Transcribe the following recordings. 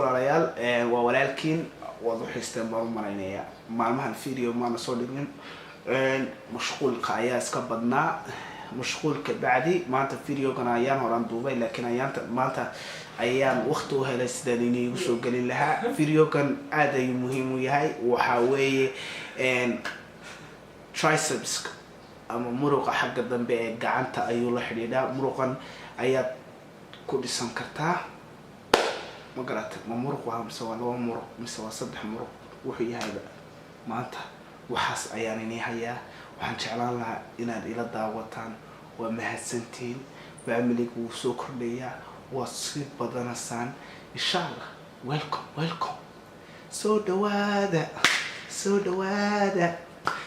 Walaalayaal, waa walaalkiin. Waad u xiisteen baan u malaynayaa. Maalmahan video maana soo dhignin, mashquulka ayaa iska badnaa. Mashquulka bacdi maanta videogan ayaan horaan duubay, laakiin ayaanta maanta ayaan waqti u helay sidaan iniigu soo gelin lahaa. Videogan aad ayuu muhiim u yahay. Waxaa weeye triceps ama muruqa xagga dambe ee gacanta ayuu la xidhiidhaa. Muruqan ayaad ku dhisan kartaa, ma garatay? Ma muruq waa mise waa laba muruq mise waa saddex muruq? Wuxuu yahayba maanta waxaas ayaan inii hayaa. Waxaan jeclaan lahaa inaad ila daawataan. Waa mahadsantihiin. Familiga wuu soo kordhayaa, waa sii badanasaan insha Allah. Welcome, welcome, soo dhawaada, soo dhawaada,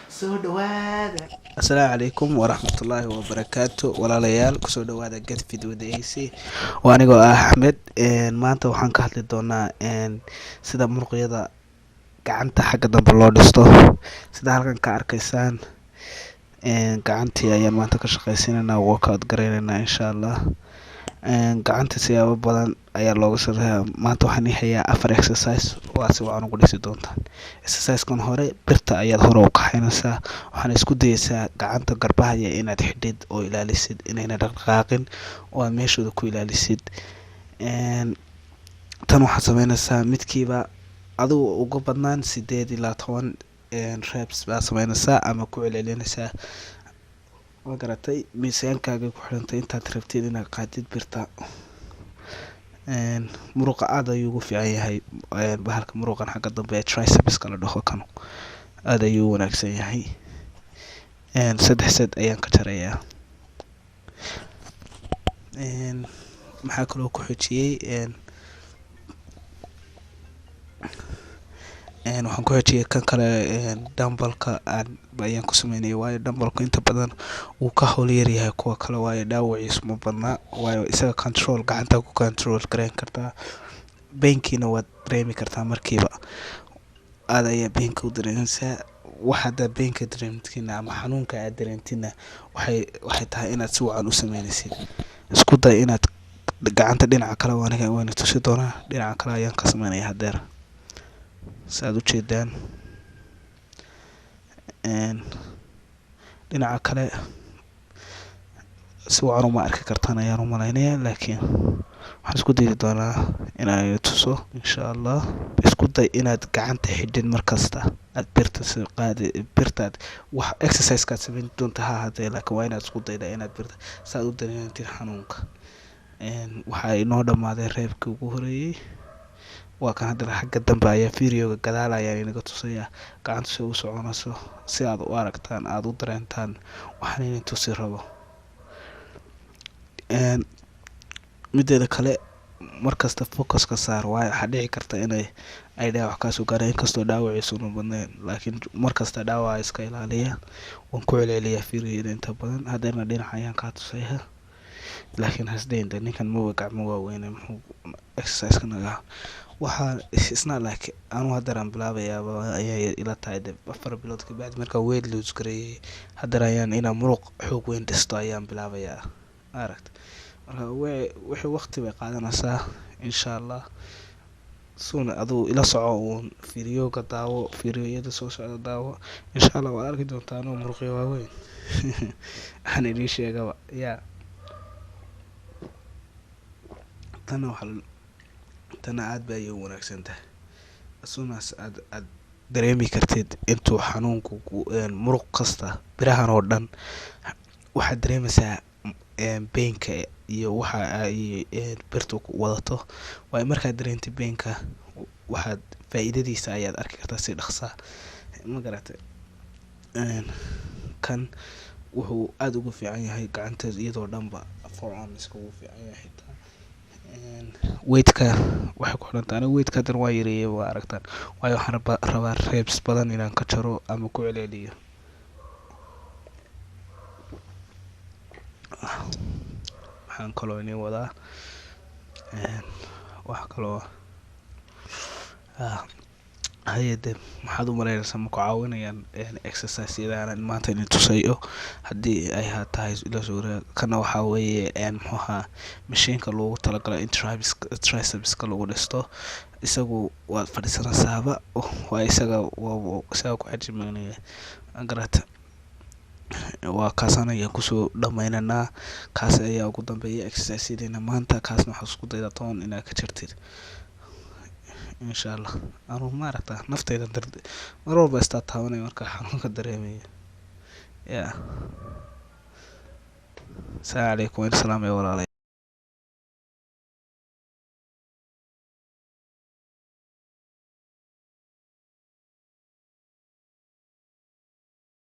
soo dhawaada. Asalaamu calaykum waraxmatullaahi wabarakaatu. Walaalayaal, kusoo dhawaada Get Fit with AC. Waa anigoo ah Axmed. Maanta waxaan ka hadli doonaa sida muruqyada gacanta xagga dambe loo dhisto. Sida halkan ka arkaysaan, gacantii ayaan maanta ka shaqeysiinayna, workout gareyneynaa insha Allah. Gacanta siyaabo badan ayaa looga sameeyaa. Maanta waxaan ii hayaa afar exercise oo aad si wacan ugu dhisi doontaan. Exercisekan hore, birta ayaad hore u kaxaynaysaa. Waxaana isku dayeysaa gacanta garbahaya inaad xidhid oo ilaalisid inayna dhaqdhaqaaqin oo aad meeshooda ku ilaalisid. Tan waxaad sameynaysaa midkiiba adigu uga badnaan 8 ilaa 10 reps baa sameynaysaa ama ku celcelinaysaa, ma garatay? Miisaankaagay ku xidhantay intaad rabtid inaad qaadid birta. Muruqa aad ayuu ugu fiican yahay bahalka muruqan xagga dambe ee tricepska la dhaho. Kanu aad ayuu u wanaagsan yahay. Saddex set ayaan ka jarayaa. Maxaa kaloo ku xijiyey? Waxaan ku xijiyey kan kale, dumbbellka aan ayaan ku sameynayay, waayo dumbbellka inta badan wuu ka hawl yaryahay kuwa kale, waayo dhaawaciisu ma badna, waayo isaga control gacanta ku control gareyn kartaa, painkiina waad dareemi kartaa markiiba. Aad ayaa painka u dareemeysaa. Wax haddaad painka dareemtidna ama xanuunka aad dareentidna, waxay tahay inaad si wacan u sameynaysid. Isku day inaad gacanta dhinaca kale, aniga waana tusi doonaa, dhinaca kale ayaan ka sameynaya hadeer, si aad ujeedaan. Dhinaca kale si wacan uma arki kartaan ayaan u malaynaya, laakiin waxaan isku dayi doonaa inaan tuso insha Allah. Isku day inaad gacanta xidhid markasta aad birta si qaadi birtaad wax exercise-kaad sameyn doonta ha ahaatee, laakiin waa inaad isku daydaa inaad birta si aad u dareentid xanuunka. Waxaa inoo dhamaaday repkii ugu horeeyey. Waa kan haddana xagga dambe ayaa videoga gadaal ayaan inaga tusayaa gacanta si u soconayso, si aad u aragtaan, aada u dareentaan waxaan idin tusi rabo. Mideeda kale, markasta focuska saar, waayo waxaa dhici karta inay ay dhaawac kaasoo gaaraan, inkastoo dhaawaciisuna badnayn, laakiin markasta dhaawaca iska ilaaliya. Waan ku celceliyaa videoyada inta badan. Haddana dhinaca ayaan kaa tusaya, laakiin hasdeynta ninkan maba gacmo waaweyne, muxuu exercise-ka naga waxaa? It's not like anu haddana bilaabayaaba ayay ila tahay. De 4 bilood kabacdi markaa weight lose gareeyay, haddana ayaan inaan muruq xoog weyn dhisto ayaan bilaabayaa, aragta? Marka wixii waqti bay qaadanaysaa insha Allah. Suuna aduu ila soco uun, videoga daawo, videoyada soo socda daawo. Insha Allah waad arki doontaa anoo muruqyo waaweyn waxaan idiin sheegaba ya. Tana waxaa, tana aad ba ayay u wanaagsan tahay. Asuunaas aad dareemi kartid intuu xanuunku ku muruq kasta birahan oo dhan waxaad dareemaysaa painka iyo waxa ay birtu wadato. Waayo markaad dareentid painka, waxaad faa'iidadiisa ayaad arki kartaa si dhaqsa, ma garatay? Kan wuxuu aada ugu fiican yahay gacanta iyadoo dhanba, forearmska ugu fiican yahay. Xitaa weightka waxay ku xidhan tahay. Aniga weightka haddana waa yareeyay, waa aragtaan, waayo waxaan rabaa reps badan inaan ka jaro ama ku celceliyo. Waxaan kaloo inii wadaa wax kaloo. Hayade, maxaad u malaynaysaa? Ma ku caawinayaan exercise-yadaan maanta idin tusayo? Haddii ay haa tahay, ila soo wareega. Kana waxaa weeye, muxuu ahaa, mashiinka loogu talagalay in tricepska lagu dhisto. Isagu waad fadhiisanaysaaba, waa isaga, waa isaga ku cajimanaya garata. Waa kaasaan ayaan kusoo dhameynaynaa. Kaas ayaa ugu dambeeya exercise-yadeena maanta. Kaasna waxaa isku daydaa 10 inaad ka jartid, insha Allah. Anuu maaragta nafteyda mar walba istaa taabanaya markaa xanuunka dareemaya ya. Asalaamu calaykum, waan salaamaya walaalay.